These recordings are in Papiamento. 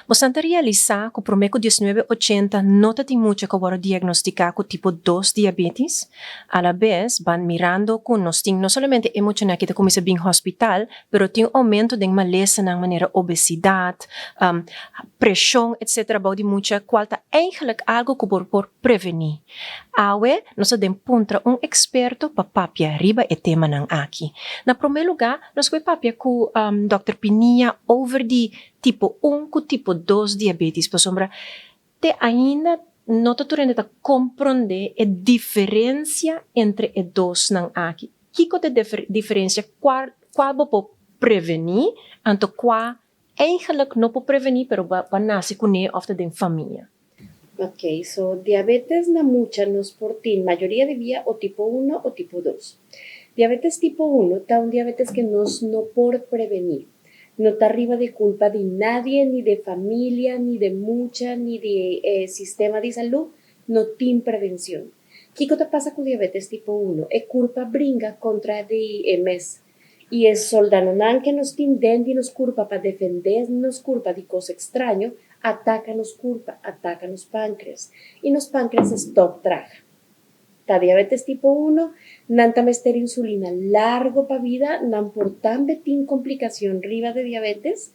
Boso ta realisá ku promé ku 1980 no tabatin mucha ku a wòrdu diagnostiká ku tipo 2 diabetes? Alabes, ban mirando ku nos tin no solamente e muchanan ku ta kuminsá bin hospital, pero tin oumento den malesanan manera obesidat, preshon, etc. Bou di mucha, kual ta eigenlijk algu ku bo por prevení. Awe, nos ta den puntra un eksperto pa papia riba e temanan aki. Na promé lugá, nos ta bai papia ku Dr. Pinia over di tipo 1 ku tipo 2 diabetes, pasobra te ainda no ta tur hende ta komprondé e diferensia entre e dosnan aki. Kiko ta e diferensia? Kua bo por prevení, anto kua eigenlijk no por prevení, pero bo a nase kuné òf ta den famia? Ok, so diabetes na mucha nos por tin mayoria di bia o tipo 1 o tipo 2. Diabetes tipo 1 ta un diabetes ku nos no por prevení. No ta riba di kulpa di nadie, ni di famia, ni di mucha, ni di sistema di salú, no tin prevenshon. Kiko ta pasa ku diabetes tipo 1? E kurpa bringa kontra di e mes. I e sòldánan ku nos tin den di nos kurpa pa defendé nos kurpa di kos straño, ataka nos kurpa, ataka nos pánkreas. I nos pánkreas stòp traha. Ta diabetes tipo 1, nan ta mester insulina largu pa bida, nan por tambe tin komplikashon riba di diabetes,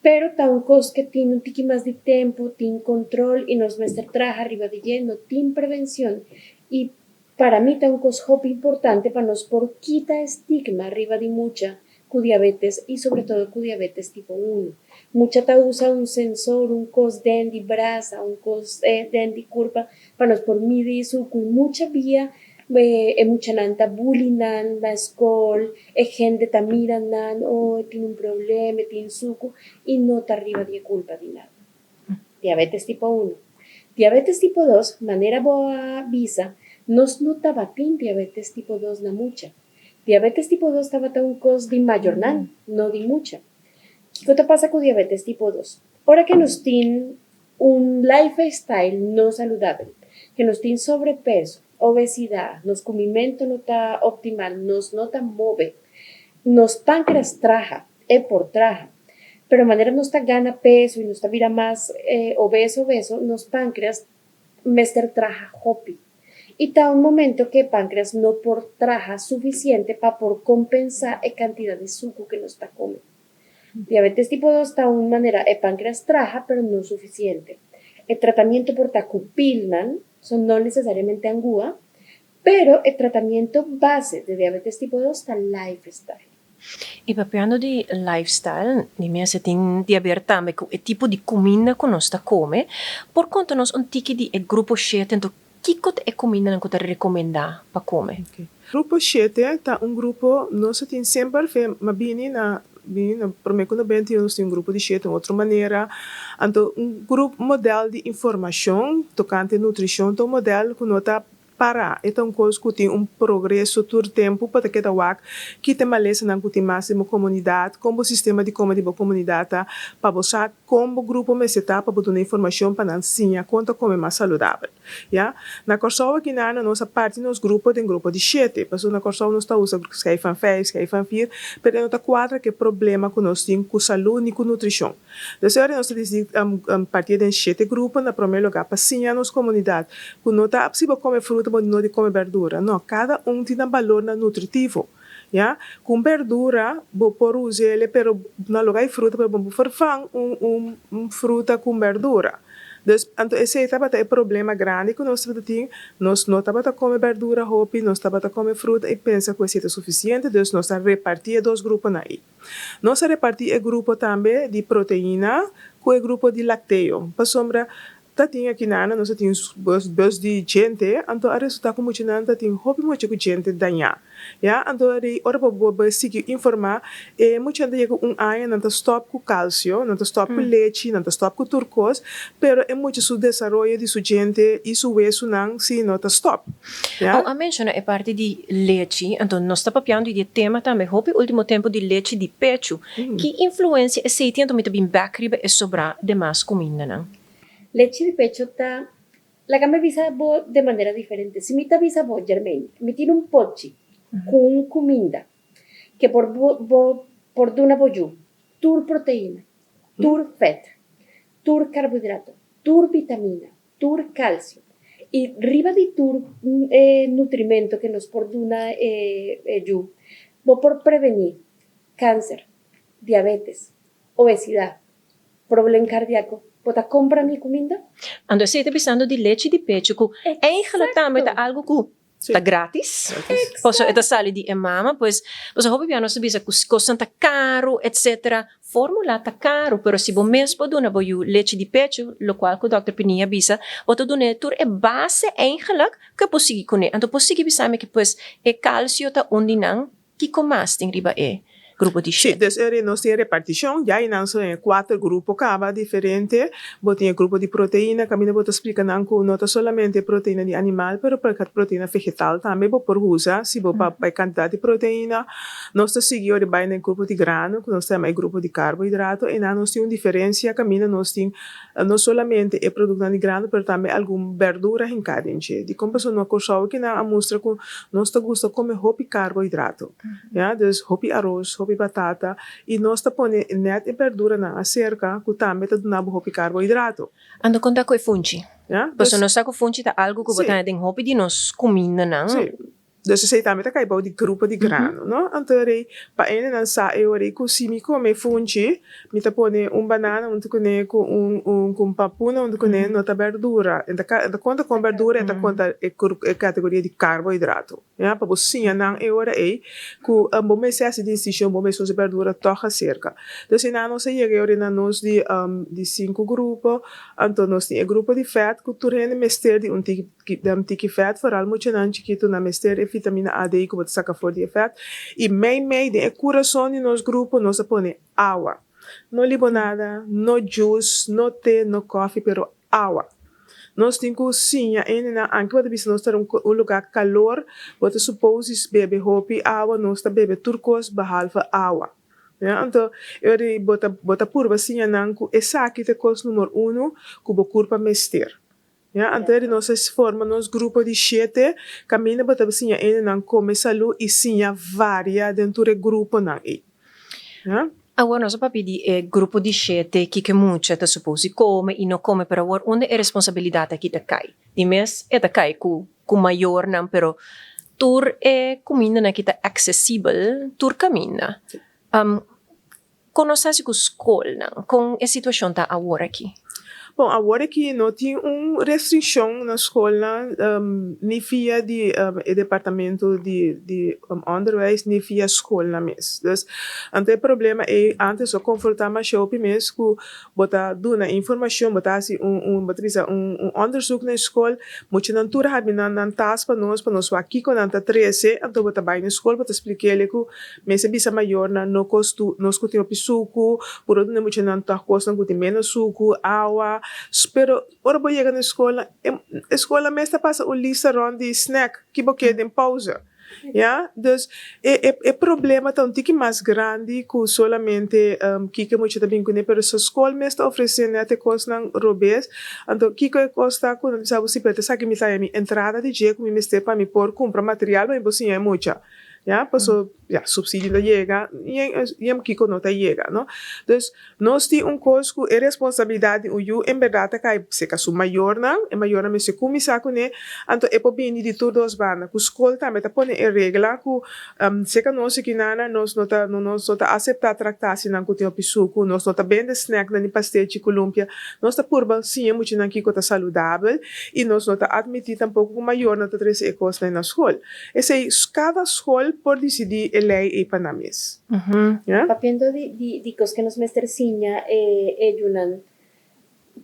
pero ta un kos ku tin un tiki mas di tempu, tin kontrol i nos mester traha riba di no tin prevenshon. I pa mi ta un kos hopi importante pa nos por kita estigma riba di mucha ku diabetes i sobre todo ku diabetes tipo 1. Mucha ta usa un sensor, un kos den di brasa, un kos den di kurpa pa nos por midi su ku mucha bia e muchanan ta bully nan na skol, e hende ta mira nan, oh, tin un problema, tin suku i no ta riba di kulpa di nada. Diabetes tipo 1. Diabetes tipo 2, manera bo a bisa, nos no tabatin diabetes tipo 2 na mucha. Diabetes tipo 2 tabata un kos di mayornan, no di mucha. Kiko ta pasa ku diabetes tipo 2? Ora ku nos tin un lifestyle no saludabel, ku nos tin sobrepeso, obesidat, nos komementu no ta optimal, nos no ta move, nos pánkreas traha, e por traha. Pero manera nos ta gana peso i nos ta bira mas obeso, obeso, nos pánkreas mester traha hopi. I ta un momento ku e pánkreas no por traha sufisiente pa por kompensá e kantidat di suku ku nos ta kome. Diabetes tipo 2 ta un manera e pánkreas traha, pero no sufisiente. E tratamentu por ta ku pilnan, so no nesesariamente angua, pero e tratamentu base di diabetes tipo 2 ta lifestyle. I papiando di lifestyle, di mi tin di aber tambe ku e tipo di kuminda ku nos ta kome, por konta nos un tiki di e grupo 7, anto kiko ta e kuminda ku ta rekomendá pa kome? Okay. Grupo 7 ta un grupo, nos tin semper fe, ma bini na promé ku 91 nos tin un grupo di 7, un otro manera. Anto un grupo modelo di informashon tokante nutrishon, un modelo ku no ta para. E ta un kos ku tin un progreso tur tempu pa keda wak ki ta malesanan ku tin mas den komunidat, kon e sistema di kome di komunidat ta, pa bo sa kon grupo mester ta pa duna informashon pa nan siña kon ta kome mas saludabel. Ja? Na Kòrsou aki na nos a parti nos grupo den grupo di 7. Paso na Kòrsou nos ta usa schijf van 5, schijf van 4, pero no ta kuadra ku problema ku nos tin ku salú ni ku nutrishon. Dus awor nos a parti den 7 grupo na promé lugá pa siña nos komunidat ku no ta si bo kome fruta, bo no di kome berdura. No, kada un tin un balor na nutritivo. Ja? Ku berdura, bo por usa pero na lugá di fruta, pero bo vervang un fruta ku berdura. Dus, anto esei tabata e problema grandi ku nos tin, nos no tabata kome berdura hopi, nos tabata kome fruta i pensa ku esei ta sufisiente, dus nos a repartí e dos gruponan ei. Nos a repartí e grupo tambe di proteina ku e grupo di lákteo. Pasobra ta tin aki na nos tin bus di djente, anto a resultá ku muchanan ta tin hopi mucha ku djente dañá. Ja, anto ora bo bo sigui informá, e muchanan ta yega un aña nan ta stòp ku kalsio, nan ta stòp ku lechi, nan ta stòp ku tur kos, pero e mucha su desaroyo di su djente i su wesunan si no ta stòp. Ja? Oh, a menshoná e parti di lechi, anto nos ta papiando di tema tambe, hopi último tempu di lechi di pechu. Ki influensia esei tin anto mi ta bin bèk riba e sobrá demas kumindanan? Lechi di pechu ta, laga mi bisa bo di manera diferente. Si mi ta bisa bo, Jermaine, mi tin un pochi ku un kuminda ku por bo, bo por duna bo yu tur proteina, tur vet. Tur karbohidrato, tur vitamina, tur kalsio i riba di tur e nutrimento ku nos por duna e yu, bo por prevení kanser, diabetes, obesidat, problem kardiako. Bo ta kompra mi kuminda? Anto esei ta bisando di lechi di pechu ku eigenlijk tambe ta algu ku ta gratis. Pasobra e ta sali di e mama. Pues, pasobra hopi bia nos ta bisa ku kosnan ta karu, etcetera. Formula ta karu, pero si bo mes por duna bo yu lechi di pechu, lokual ku dòkter Pinilla a bisa, bo ta dun'é tur e base eigenlijk ku e por sigui kuné. Anto por sigui bisa mi ke pues e kalsio ta un di nan. Kiko mas tin riba e grupo di Sí, shete? dus eri nos tin repartishon, ya einan so e kuater grupo kaba diferente. Bo tin e grupo di proteina, kaminda bo ta splika nan ku no ta solamente proteina di animal, pero proteina vegetal tambe bo por usa si bo pa e kantidat di proteina. Nos ta sigui ora bai na e grupo di grano, ku nos ta yama e grupo di karbohidrato. Einan nos tin un diferensia kaminda nos tin no solamente e produktonan di grano, pero tambe algun berdura hinká den dje. Dikon? Pasobra na Kòrsou kinan a mustra ku nos ta gusta kome hopi karbohidrato, ya, dus hopi aros, hopi batata, i nos ta pone nèt e berduranan aserka ku tambe ta duna bo hopi karbohidrato. Anto kon ta ku e funchi? Ya, Pasobra dus. nos sa ku funchi ta algu ku bo ta haña den hopi di nos kumindanan. Sí. Dus esei tambe ta kai bou di grupo di grano, no? Anto rei, pa hendenan sa e ora ei ku si mi kome funchi, mi ta pone un banana huntu kuné ku un un ku un papuna huntu kuné, no ta berdura. E ta e ta konta komo berdura, e ta konta e e kategoria di karbohidrato, ya. Pa bo siña nan e ora ei ku bo mester hasi disishon, bo mester usa berdura tòg aserka. Dus einan nos a yega e ora ei na nos di di sinku grupo, anto nos tin e grupo di fèt ku tur hende mester di un tiki. Dem tiki fèt, foral muchanan chikitu nan mester e vitamina A, D ku bo ta saka for di e fèt. I mei mei den e kurason di nos grupo nos a pone awa. No libonada, no juice, no te, no kòfi, pero awa. Nos tin ku siña hendenan, anke bo ta bisa nos ta un un lugá kalor, bo ta suppose di bebe hopi awa, nos ta bebe tur kos behalve awa. Ya, anto e ora ei bo ta bo ta purba siña nan ku esaki ta e kos numero uno ku bo kurpa mester. Ya, anto di nos a forma nos grupo di shete, kaminda bo ta siña hendenan kome salú i siña varia den tur e gruponan ei. Ya. Awor nos a papia di e grupo di shete, kiko e mucha ta supos di kome i no kome, pero awor unda e responsabilidat aki ta kai? Di mes e ta kai ku ku mayornan, pero tur e kumindanan aki ta aksesibel tur kaminda. Kon nos ta hasi ku skolnan? Kon e situashon ta awor aki? Bon, awor aki no tin un restrikshon na skolnan, ni via di e departamento di di onderwijs ni via skolnan mes. Dus, anto e problema ei antes a konfrontá masha hopi mes ku bo ta duna informashon, bo ta hasi un un bo ta bisa un un onderzoek na e skol, muchanan tur a habi nan nan tas pa nos, pa nos wak kiko nan ta trese, anto bo ta bai na e skol bo ta splik'é ku Mester bisa mayornan no kos tu nos ku tin hopi suku, puro duna muchanan tòg kosnan ku tin ménos suku, awa. Pero ora bo yega na e skolnan, e skolnan mes ta pasa un lista rònt di snèk ki bo ke den pouze. Ya, dus e e e problema ta un tiki mas grandi ku solamente kiko e mucha ta bin kuné, pero so skol mes ta ofresé nèt e kosnan robes. Anto kiko e kos ta ku nan ta bisa bo si, pero ta esaki mi ta haña mi entrada di dje ku mi mester pa mi por kumpra material pa mi por siña e mucha. Ya, paso ya subsidio ta yega y kiko no ta yega, no. Dus nos tin un kos ku e responsabilidat di un yu en bèrdat ta kai serka su mayornan, e mayornan mester kuminsá kuné, anto e por bini di tur dos banda, ku skol tambe ta pone e regla ku serka nos aki nana nos no ta nos no ta aseptá traktasinan ku tin hopi suku, nos no ta bende snèknan ni pastechi ku lumpia, nos ta purba siña muchanan kiko ta saludabel y nos no ta atmití tampoko ku mayornan ta trese e kosnan na skol. Esei, kada skol por disidí e lei ei pa nan mes. Ya. Papiando di di di kos ke nos mester siña e e yunan,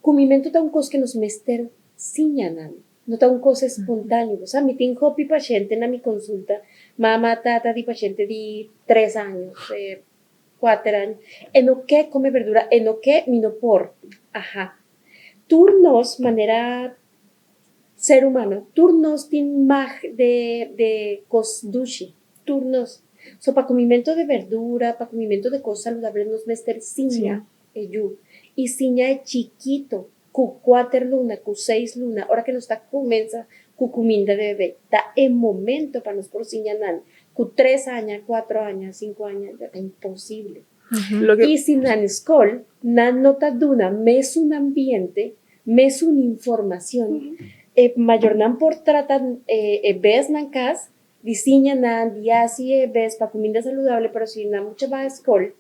kumimentu ta un kos ke nos mester siña nan, no ta un kos espontaneo. Bo sa, mi tin hopi pashente na mi konsulta, mama, tata di pashente di tres años, kuater años, e no ke kome berdura, e no ke, mi no por. Aha. Tur nos manera Ser humano, tur nos tin mag de de kos dushi, tur nos. So pa kumimento de berdura, pa kumimento de kos saludable nos mester siña e yu. I siña e chikito ku kuater luna, ku seis luna, ora ke nos ta kumensa ku kuminda de bebé, ta e momento pa nos por siña nan. Ku tres aña, kuatro aña, sinku aña, ya ta imposible. Loke. I si nan skol nan no ta duna mesun ambiente, mesun informacion, e mayornan por trata e bes nan cas di siña nan di haci e bes pa cuminda saludable, pero si nan mucha bai skol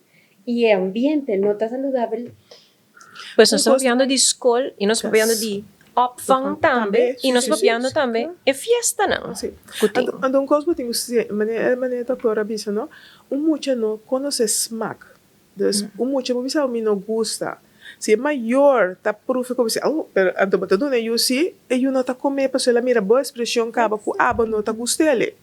y e ambiente no ta saludabel. Pues nos ta papiando di skol y nos ta papiando di opvang tambe y nos ta papiando tambe e fiestanan cu tin. Anto un cos bo tin cu manera manera doctor a bisa no, un mucha no conoce smak. Dus un mucha bo bisa mi no gusta. Si e mayor ta profe cu bo bisa oh pero anto bo ta duna e yu si, e yu no ta come pasobra el a mira bo expresion caba cu abo no ta gust'el.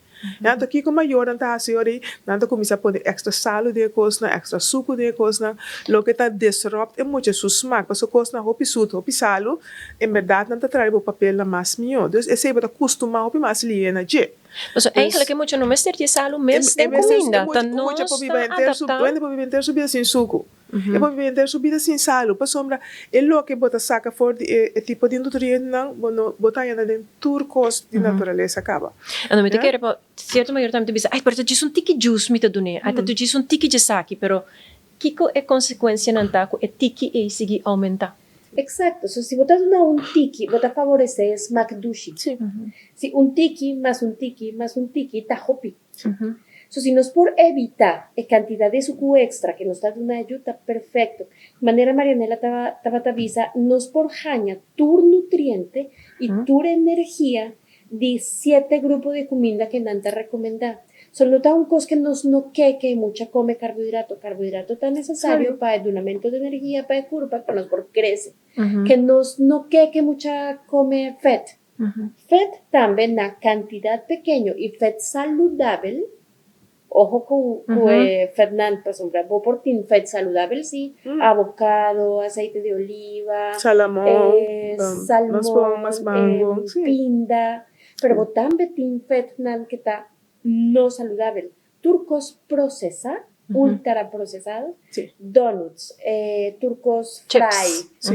Anto kiko mayornan ta hasi ora ei? Nan ta kuminsá pone èkstra salu den e kosnan, èkstra suku den e kosnan, loke ta disrupt e mucha su smak. Pasobra kosnan hopi sut, hopi salu, en bèrdat nan ta trae bo papelnan mas mihó. Dus esei bo ta kustumá hopi mas lihe na dje. Pasobra eigenlijk e mucha no mester di e salu mes den kuminda, ta nos ta adaptá. Un hende por biba henter su bida sin suku. E por biba henter su bida sin salu, pasobra e loke bo ta saka for di e tipo di nutrientenan bo no bo ta haña den tur kos di naturalesa kaba. Anto mi ta kere pa sierto mayor tambe ta bisa, ay pero ta djis un tiki juice mi ta dun'é, ay ta djis un tiki djesaki, pero kiko e konsekuensianan ta ku e tiki ei sigui oumentá? Eksakto, so si bo ta duna un tiki bo ta favoresé e smak dushi. Si un tiki mas un tiki mas un tiki ta hopi. So si nos por evita e cantidad di sucu extra que nos ta duna yu ta perfecto. Manera Marianela tabata bisa nos por haña tur nutriente y tur energia di siete grupo di cuminda que nan ta recomenda. So no ta un cos que nos no ke ke mucha come carbohidrato. Carbohidrato ta necesario pa e dunamento di energia pa e curpa pa nos por crece. Ke nos no ke ke mucha come vet. Vet tambe na kantidat pekeño i vet saludabel, ojo ku ku e vetnan pasobra bo por tin vet saludabel si, avokado, aseite di oliva, salmon, pinda, pero bo tambe tin vetnan ke ta no saludabel, tur kos prosesá, ultra prosesado, donuts, tur kos fry,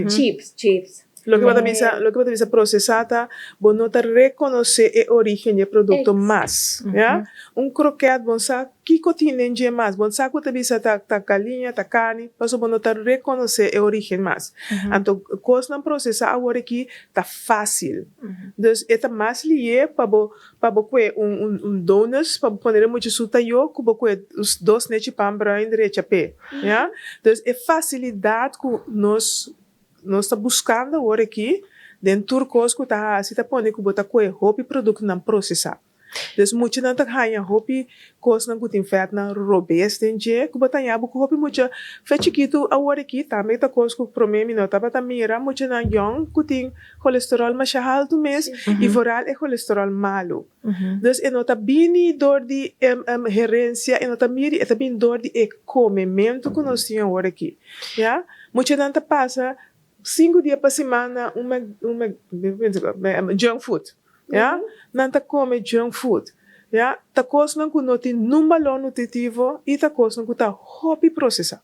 chips, chips. Loke bo ta bisa, loke bo ta bisa prosesá ta bo no ta rekonosé e orígen di e produkto mas, ya. Un kroket bo no sa kiko tin den dje mas, bo no sa ku ta bisa ta ta galiña, ta karni, pasobra bo no ta rekonosé e orígen mas. Anto kosnan prosesá awor aki ta fásil. Dus e ta mas lié pa bo Pa bo kue un un donuts pa bo pone den mucha su tayo ku bo kue dos nechi pan bruin drecha p'e, ya. Dus e fasilidat ku nos nos ta buskando awor aki den tur kos ku ta hasi ta pone ku bo ta kue hopi produktonan prosesá. Dus muchanan ta haña hopi kosnan ku tin vètnan robes den dje ku bo ta haña bo ku hopi mucha fe chikitu awor aki tambe ta kos ku promé mi no tabata mira muchanan yòn ku tin Kolesterol masha haltu mes i vooral e kolesterol malu. Dus e no ta bini dor di herencia, e no ta miri, e ta bini dor di e komementu ku nos tin awor aki. Ya, muchanan ta pasa sinku dia pa siman na un un junk food. Ya, nan ta kome junk food. Ya, ta kosnan ku no tin nun balor nutritivo i ta kosnan ku ta hopi prosesá.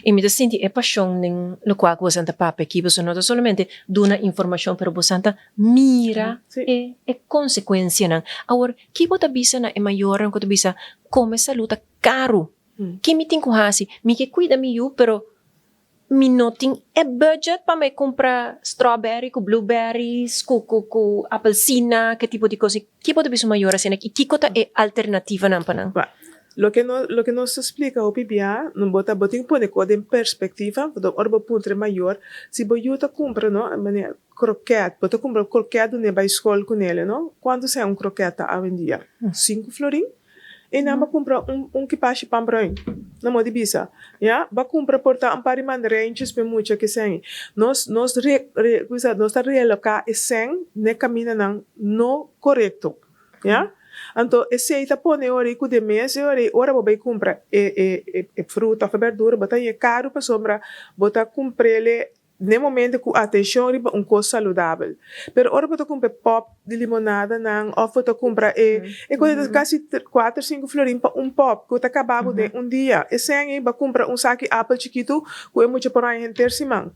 I mi ta sinti e pashon den lokual ku bosan ta papia aki, pasobra no ta solamente duna informashon, pero bosan ta mira e e konsekuensianan. Awor, ki bo ta bisa na e mayornan ku ta bisa, Kome salú ta karu. Ki mi tin ku hasi? Mi ke kuida mi yu, pero mi no tin e budget pa mi kumpra strawberry ku blueberries ku ku ku apelsina, ke tipo di kos. Ki bo ta bisa un mayor asina i kiko ta e alternativanan pa nan? Loke no loke nos ta splika hopi bia, no bo ta bo tin ku pone kos den perspektiva, pasobra ora bo puntra e mayor, si bo yu ta kumpra no, manera kroket, bo ta kumpra kroket dun'e bai skol ku nele no, kuantu sèn un kroket ta awendia? Sinku florin? E nan ba kumpra un un kipashi pan bruin, na modo di bisa, ya, ba kumpra por ta un par di mandarijntjes p'e mucha ke sèn. Nos nos re re kusa nos ta realoká e sèn n'e kamindanan no korekto. Ya? Anto esei ta pone ora ei ku den mes e ora ei ora bo bai kumpra e e e fruta òf e bèrdura bo ta haña karu pasobra bo ta kumpr'el den momento ku atenshon riba un kos saludabel. Pero ora bo ta kumpra e pòp di limonadanan òf bo ta kumpra e e kos ei ta kasi kuater sinku florin pa un pòp ku ta kaba bo den un dia. Esei ei bo a kumpra un saki apel chikitu ku e mucha por haña henter siman.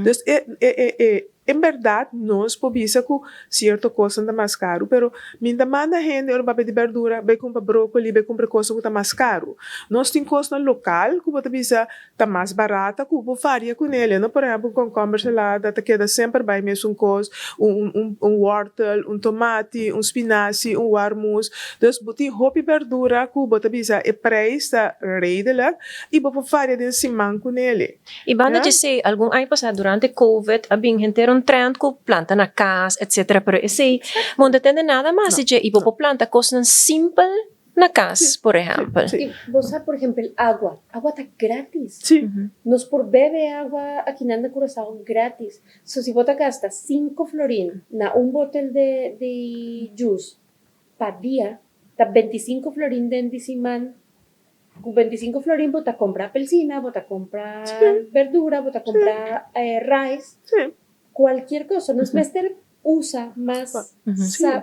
Dus e e e. En berdad nos por bisa cu cierto cosnan ta mas caru, pero mi ta manda hende ora papia di berdura bay cumpra brocoli, bay cumpra cosnan cu ta mas caru. Nos tin cosnan local cu bo ta bisa ta mas barata cu bo varia cu nele, no? Por ehempel un concomber salada ta keda semper bay mesun cos, un un un wortel, un tomati, un spinazi, un warmoes. Dus bo tin hopi berdura cu bo ta bisa e prijs ta redelijk y bo por varia den siman cu nele. I banda djesei, algun aña pasá durante covid a bin henter un trend ku planta na kas etcetera, pero esei bo no ta tende nada mas di dje i bo por planta kosnan simpel na kas, por ehèmpel. I bo sa por ehèmpel agua, agua ta gratis. Nos por bebe agua akinan na Curaçao gratis. So si bo ta gasta sinku florin na un botel de di juice pa dia, ta bentisinku florin den di siman. Ku 25 florin bo ta compra apelsina, bo ta compra berdura, bo ta compra rice, cualkier cosa. Nos mester usa mas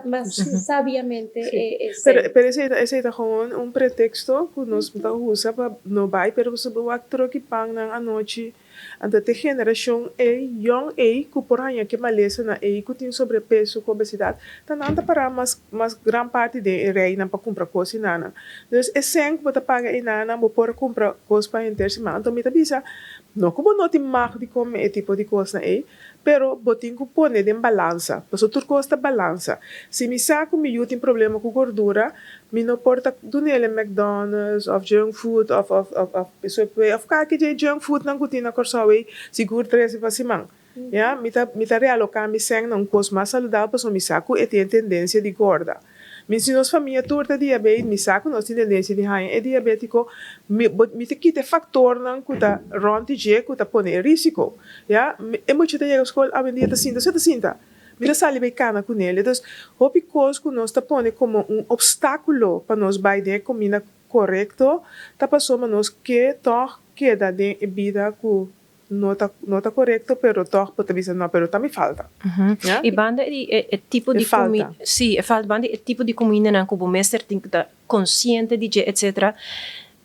mas sabiamente e Pero pero esei ta esei ta gewoon un pretexto ku nos ta usa pa no bai pero pasobra bo wak troki pannan anochi. Anto te generashon ei yòn ei ku por haña ke malesanan ei ku tin sobrepeso ku obesidat ta nan ta pará mas mas gran parti den e reinan pa kumpra kos enanan. Dus e sèn ku bo ta paga enanan bo por a kumpra kos pa henter siman. Anto mi ta bisa no ku bo no tin mag di kome e tipo di kosnan ei pero bo tin ku pone den balansa pasobra tur kos ta balansa. Si mi sa ku mi yu tin problema ku gordura Mi no por ta dunele McDonald's of junk food of of of of Subway of kalke dje junk foodnan ku tin na Kòrsou ei sigur trese pa siman. Ya, mi ta mi ta realoká mi sèn na un kos mas saludabel pasobra mi sa ku e tin e tendensia di gorda. Mi si nos famia tur ta diabet, mi sa ku nos tin tendensia di haña e diabétiko, mi bo mi ta kita e faktornan ku ta rònt di dje ku ta pone e rísiko. Ya, e mucha ta yega skol awendia ta sinta, so e ta sinta. Mi ta sali bai kana ku nel. Entonces, hopi kos ku nos ta pone komo un opstákulo pa nos bai den e kuminda korekto ta pasobra nos ke tòg keda den e bida ku no ta no ta korekto pero tòg bo ta bisa no pero ta mi falta. Ya? I banda di e tipo di kuminda, si e falta, banda di e tipo di kumindanan ku bo mester tin ku ta konsiente di dje etcetera.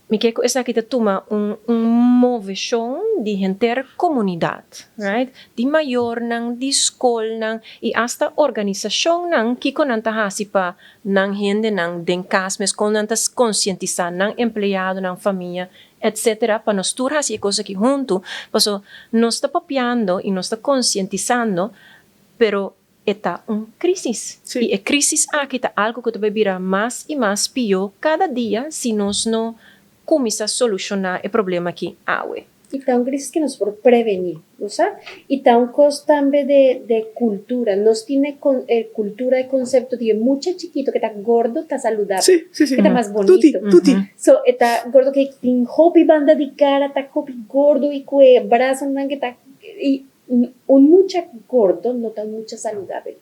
Mi ke ku esaki ta tuma un un moveshon di henter komunidat, right? Di mayornan, di skolnan i asta organisashonnan kiko nan ta hasi pa nan hendenan den kas mes, kon nan ta konsientisá nan empleadonan, famia, etcetera, pa nos tur hasi e kos aki huntu, paso nos ta papiando i nos ta konsientisando, pero E ta un crisis. Y e crisis aki ta algo cu ta bay bira mas y mas pio cada dia si nos no cuminsa soluciona e problema aki awe. Y ta un crisis cu nos por preveni, bo sa? Y ta un cos tambe de de cultura. Nos tin e e cultura, e concepto di e mucha chikito cu ta gordo ta saludabel, cu ta mas bonito. Tuti, tuti. So e ta gordo cu tin hopi banda di cara, ta hopi gordo y cu e brazonan cu ta y Un mucha gordo no ta un mucha saludabel.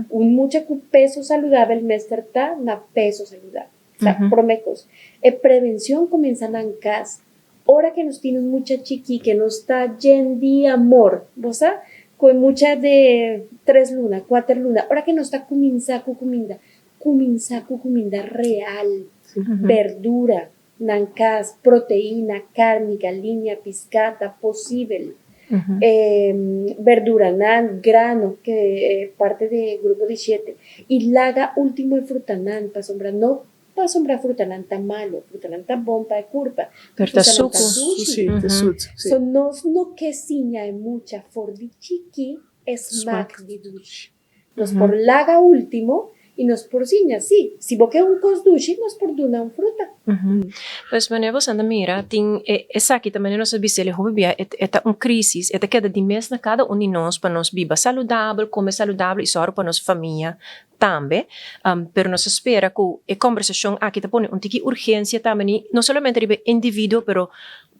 Un mucha ku peso saludabel mester ta na peso saludabel. Ta prome kos. E prevenshon kuminsá nan kas. Ora ke nos tin un mucha chikí ke nos ta yen di amor, bo sa, ku e mucha de tres luna, kuater luna, ora ke nos ta kuminsá ku kuminda, kuminsá ku kuminda real, berdura, Nan kas, proteina, karni, galiña, piská ta posibel. Berduranan, grano, ke parte di e grupo di shete. I laga ultimo e frutanan, pasobra no pasobra frutanan ta malo, frutanan ta bon pa e kurpa, Pero ta frutanan ta suku. dushi. So nos no ke siña e mucha for di chiki e smak di dushi. Nos por laga ultimo y nos por siña, sí, si bo ke un cos dushi, nos por duna un fruta. Pues manera bo ta mira, tin e esaki ta manera nos a bisa el hopi bia, e ta un crisis, e ta keda di mes na cada un di nos pa nos biba saludabel, come saludabel y sòru pa nos famia tambe. Pero nos ta spera cu e combersacion aki ta pone un tiki urgencia tambe, no solamente riba e individuo, pero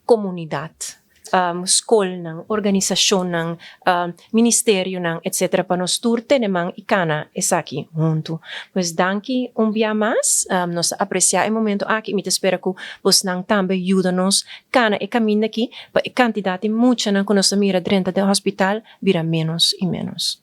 comunidad. skolnan, organisashonnan, ministerionan, etcetera pa nos tur tene man i kana esaki huntu. Pues danki un bia mas, nos ta apresiá e momento aki i mi ta spera ku bosnan tambe yuda nos kana e kaminda aki pa e kantidat di muchanan ku nos ta mira drenta den hospital bira ménos i ménos.